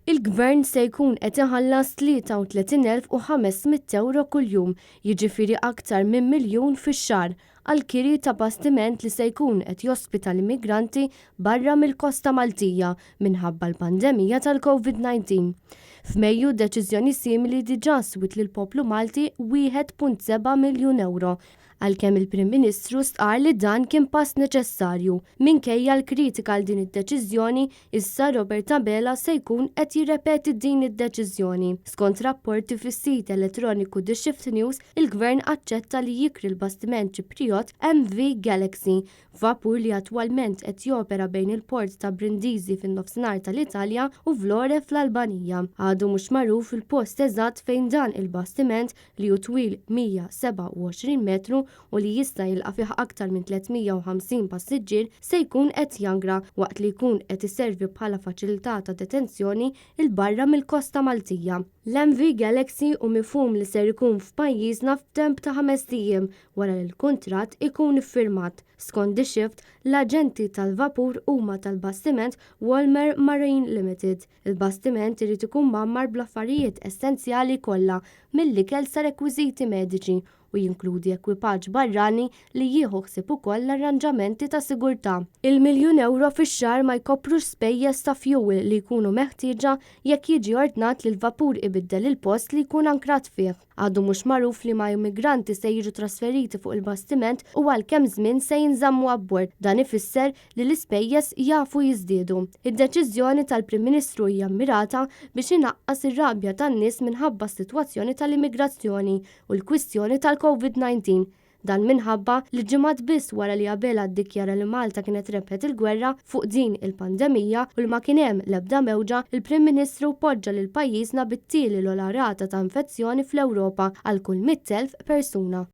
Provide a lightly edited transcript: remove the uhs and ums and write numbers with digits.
Il-Gvern se jkun qed iħallas 33,500 ewro kuljum, jiġifieri aktar minn miljun fix-xahar, għall-kiri ta' bastiment li se jkun qed jospita l-immigranti barra mill-kosta Maltija minħabba l-pandemija tal-Covid-19. F'Mejju deċiżjoni simili diġà swiet lill-poplu Malti 1.7 miljun ewro Għalkemm il-Prim Ministru stqarr li dan kien pass neċessarju, minkejja l-kritika għal din id-deċiżjoni, issa Robert Abela se jkun qed jirrepeti din id-deċiżjoni. Skont rapporti fis-sit elettroniku The Shift News, il-Gvern aċċetta li jikri l-bastiment Ċiprijott MV Galaxy, vapur li attwalment qed jopera bejn il-port ta' Brindisi fin-Nofsinhar tal-Italja u Vlore fl-Albanija. Għadu mhux magħruf il-post eżatt fejn dan il-bastiment li hu twil 127 metru u li jista' jilqa' fih aktar minn 350 passiġġier, se jkun qed jangra waqt li jkun qed iservi bħala faċilità ta' detenzjoni 'l barra mill-kosta Maltija. L-MV Galaxy hu mifhum li ser ikun f'pajjiżna f'temp ta' ħamest ijiem wara li l-kuntratt ikun iffirmat. Skont The Shift, l-aġenti tal-vapur huma tal-bastiment Walmer Marine Limited. Il-bastiment irid ikun mgħammar bl-affarijiet essenzjali kollha, mill-ikel sa rekwiżiti mediċi, u jinkludi ekwipaġġ barrani li jieħu ħsieb ukoll l-arranġamenti ta' sigurtà. Il-miljun ewro fix-xahar ma jkoprux spejjeż ta' fjuwil li jkunu meħtieġa jekk jiġi ordnat li l-vapur ibiddel il-post li jkun ankrat fih. Għadu mhux magħruf liema immigranti se jiġu trasferiti fuq il-bastiment u għal kemm żmien se jinżammu abbord. Dan ifisser li l-ispejjeż jafu jiżdiedu. Id-deċiżjoni tal-Prim Ministru hija mmirata biex inaqqas ir-rabja tan-nies minħabba s-sitwazzjoni tal-immigrazzjoni u l-kwistjoni tal-Covid-19. Dan minħabba li ġimgħat biss wara li Abela ddikjara li Malta kienet rebħet il-gwerra fuq din il-pandemija u li ma kien hemm l-ebda mewġa, il-Prim Ministru poġġa lil pajjiżna bit-tieni l-ogħla rata ta' infezzjoni fl-Ewropa għal kull 100,000 persuna.